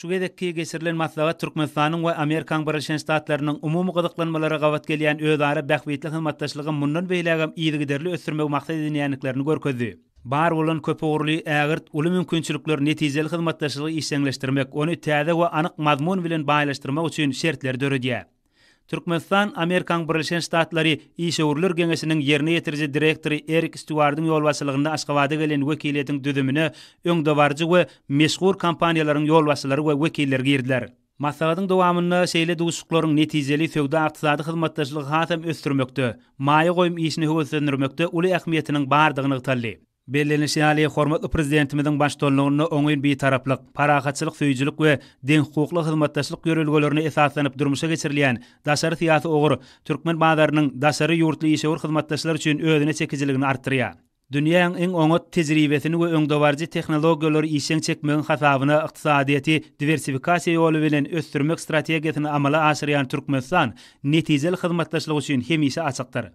Şu gezekki geçirilen maslahat Türkmenistanyň we Amerikanyň Birleşen Ştatlarynyň umumy gyzyklanmalara gabat gelýän özara bähbitli hyzmatdaşlygy mundan beýlägem yzygiderli ösdürmegi maksat edinýändiklerini görkezdi. Bar bolan köpugurly ägirt uly mümkinçilikler netijeli hyzmatdaşlygy işjeňleşdirmek, ony täze we anyk mazmun bilen baýlaşdyrmak üçin şertleri döredýär. Türkmenistan, Amerikanyň Birleşen Ştatlary Işewürler geňeşiniň ýerine ýetiriji direktory Erik Stýuardyň ýolbaşçylygynda Aşgabada gelen wekiliýetiň düzümine öňdebaryjy we meşhur kompaniýalaryň ýolbaşçylary we wekilleri girdiler. Maslahatyň dowamynda şeýle duşuşyklaryň netijeli söwda-ykdysady hyzmatdaşlygy hasam ösdürmekde, maýa goýum işini höweslendirmekde uly ähmiýetiniň bardygy nygtaldy. Bellenilişi ýaly, hormatly Prezidentimiziň baştutanlygynda oňyn Bitaraplyk, parahatçylyk söýüjilik we deňhukukly hyzmatdaşlyk ýörelgelerine esaslanyp durmuşa geçirilýän daşary syýasy ugur türkmen bazarynyň daşary ýurtly işewür hyzmatdaşlar üçin özüne çekijiligini artdyrýar. Dünýäň iň oňat tejribesini we öňdebaryjy tehnologiýalary işjeň çekmegiň hasabyna ykdysadyýeti diwersifikasiýa ýoly bilen ösdürmek strategiýasyny amala aşyrýan Türkmenistan netijeli hyzmatdaşlyk üçin hemişe açykdyr.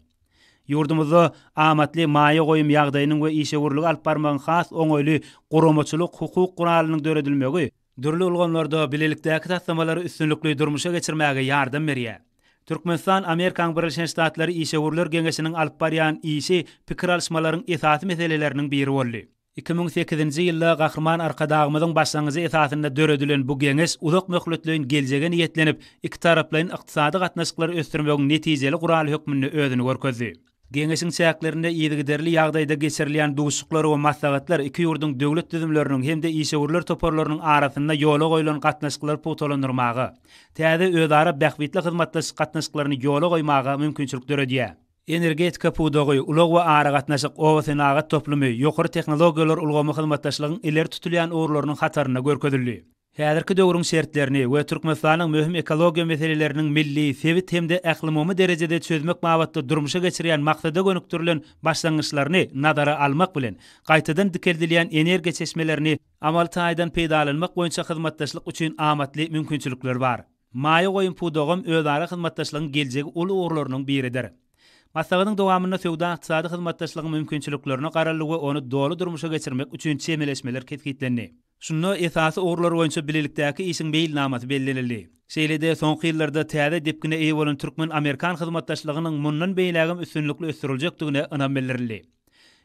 Ýurdumyzda amatly maýa goýum ýagdaýynyň we işewürligi alyp barmagyň has oňaýly guramaçylyk-hukuk guralynyň döredilmegi dürli ulgamlarda bilelikdäki taslamalary üstünlikli durmuşa geçirmäge ýardam berýär. Türkmenistan Amerikanyň Birleşen Ştatlary Işewürler geňeşiniň alyp barýan işi pikir alyşmalaryň esasy meseleleriniň biri boldy. 2008-nji ýylda Gahryman Arkadagymyzyň başlangyjy esasynda döredilen bu geňeş uzak möhletleýin geljege niýetlenip, ikitaraplaýyn ykdysady gatnaşyklary ösdürmegiň netijeli guraly hökmünde özüni görkezdi. Geňeşiň çäklerinde yzygiderli ýagdaýda geçirilýän duşuşyklar we maslahatlar iki ýurduň döwlet düzümleriniň hem-de işewürler toparlarynyň arasynda ýola goýlan gatnaşyklary pugtalandyrmaga, täze özara bähbitli hyzmatdaşlyk gatnaşyklaryny ýola goýmaga mümkinçilik döredýär. Energetika pudagy, ulag we aragatnaşyk, obasenagat toplumy, ýokary tehnologiýalar ulgamy hyzmatdaşlygyň ileri tutulýan ugurlarynyň hatarynda görkezildi. Häzirki döwrüň şertlerini we Türkmenistanyň möhüm ekologiýa meselelerini milli, sebit hem-de ählumumy derejede çözmek babatda durmuşa geçirýän maksada gönükdirilen başlangyçlaryny nazara almak bilen, gaýtadan dikeldilýän energiýa çeşmelerini amaly taýdan peýdalanmak boýunça hyzmatdaşlyk üçin amatly mümkinçilikler bar. Maýa goýum pudagam özara hyzmatdaşlygyň geljegi uly ugurlarynyň biridir. Maslahatyň dowamynda söwda-ykdysady hyzmatdaşlygyň mümkinçiliklerine garaldy we ony doly durmuşa geçirmek üçin çemeleşmeler kesgitlendi. Şunda esasy ugurlar boýunça bilelikdäki işiň meýilnamasy bellenildi. Şeýle-de soňky ýyllarda täze depgine eýe bolan türkmen-amerikan hyzmatdaşlygynyň mundan beýlägem üstünlikli ösdüriljekdigine ynam bildirildi.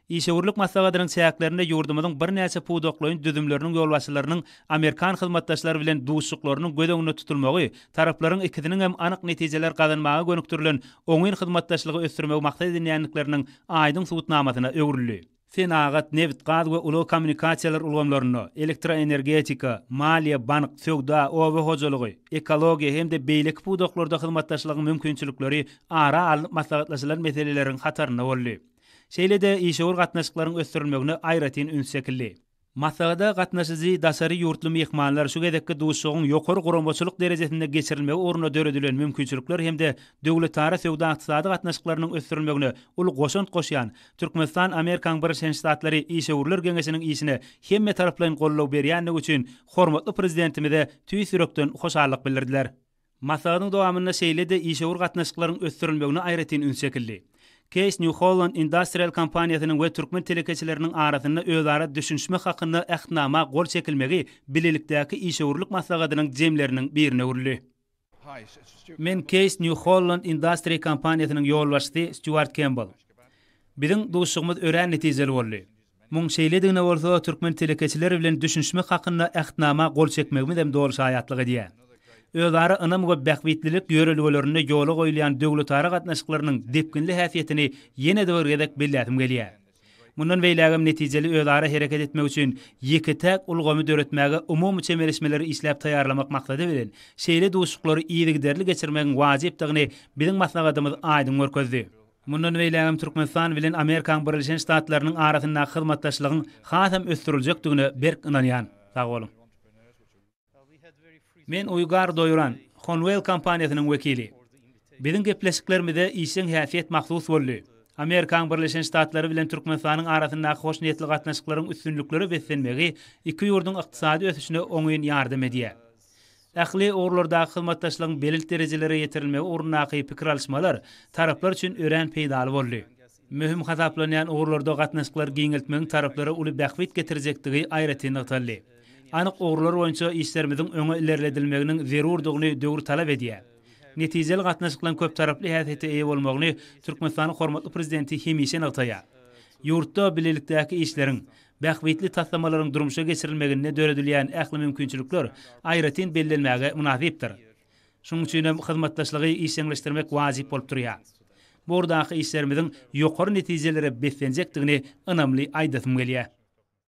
Işewürlik maslahatynyň çäklerinde ýurdumyzyň birnäçe pudaklaýyn düzümleriniň ýolbaşçylarynyň amerikan hyzmatdaşlary bilen duşuşyklarynyň göz öňünde tutulmagy taraplaryň ikisiniň hem anyk netijeler gazanmaga gönükdirilen oňyn hyzmatdaşlygy ösdürmegi maksat edinýändikleriniň aýdyň subutnamasyna öwrüldi. Senagat, nebit-gaz we ulag-kommunikasiýalar ulgamlarynda, elektroenergetika, maliýe, bank, söwda, oba hojalygy, ekologiýa hem-de beýleki pudaklarda hyzmatdaşlygyň mümkinçilikleri ara alnyp maslahatlaşylan meseleleriň hatarynda boldy. Şeýle-de işewür gatnaşyklaryň ösdürilmegine aýratyn üns çekildi. Maslahata gatnaşyjy daşary ýurtly myhmanlar şu gezekki duşuşygyň ýokary guramaçylyk derejesinde geçirilmegi ugrunda döredilen mümkinçilikler hem-de döwletara söwda-ykdysady gatnaşyklarynyň ösdürilmegine uly goşant goşýan Türkmenistan-Amerikanyň Birleşen Ştatlary Işewürler geňeşiniň işine hemmetaraplaýyn goldaw berýändigi üçin hormatly Prezidentimize tüýs ýürekden hoşallyk bildirdiler. Maslahatyň dowamynda şeýle-de işewür gatnaşyklaryň ösdürilmegine aýratyn üns çekildi. Case New Holland Industrial kompaniýasynyň we türkmen telekeçileriniň arasynda özara düşünişmek hakynda Ähtnama gol çekilmegi bilelikdäki işewürlik maslahatynyň jemleriniň birine öwrüldi. Men Case New Holland Industry kompaniýasynyň ýolbaşçysy Stýuart Kembl. Biziň duşuşygymyz örän netijeli boldy. Muň şeýledigine bolsa türkmen telekeçileri bilen düşünişmek hakynda Ähtnama gol çekmegimiz hem doly şaýatlyk edýär. Özara ynam we bähbitlilik ýörelgelerinde ýola goýulýan döwletara gatnaşyklarynyň depginli häsiýetini ýene-de bir gezek belläsim gelýär. Mundan beýlägem netijeli özara hereket etmek üçin ýeke-täk ulgamy döretmäge umumy çemeleşmeleri işläp taýýarlamak maksady bilen, şeýle duşuşyklary yzygiderli geçirmegiň wajypdygyny biziň maslahatymyz aýdyň görkezdi. Mundan beýlägem Türkmenistan bilen Amerikanyň Birleşen Ştatlarynyň arasyndaky hyzmatdaşlygyň hasam ösdüriljekdigine berk ynanýan. Sag boluň. Men Uýgar Doýran, Honeywell kompaniýasynyň wekili. Biziň gepleşiklerimize işjeň häsiýet mahsus boldy. Amerikanyň Birleşen Ştatlary bilen Türkmenistanyň arasyndaky hoşniýetli gatnaşyklaryň üstünliklere beslenmegi iki ýurduň ykdysady ösüşine oňyn ýardam edýär. Ähli ugurlardaky hyzmatdaşlygyň belent derejelere ýetirilmegi ugrundaky pikir alyşmalar taraplar üçin örän peýdaly boldy. Möhüm hasaplanýan ugurlarda gatnaşyklary giňeltmegiň taraplara uly bähbit getirjekdigi aýratyn nygtaldy. Anyk ugurlar boýunça işlerimiziň öňe ilerledilmeginiň zerurdygyny döwür talap edýär. Netijeli gatnaşyklaryň köptaraply häsiýete eýe bolmagyny Türkmenistanyň hormatly Prezidenti hemişe nygtaýar. Ýurtda bilelikdäki işleriň, bähbitli taslamalaryň durmuşa geçirilmeginde döredilýän ähli mümkinçilikler aýratyn bellenmäge mynasypdyr. Şunuň üçin hem hyzmatdaşlygy işjeňleşdirmek wajyp bolup durýar. Bu ugurdaky işlerimiziň ýokary netijelere beslenjekdigini ynamly aýdasym gelýär.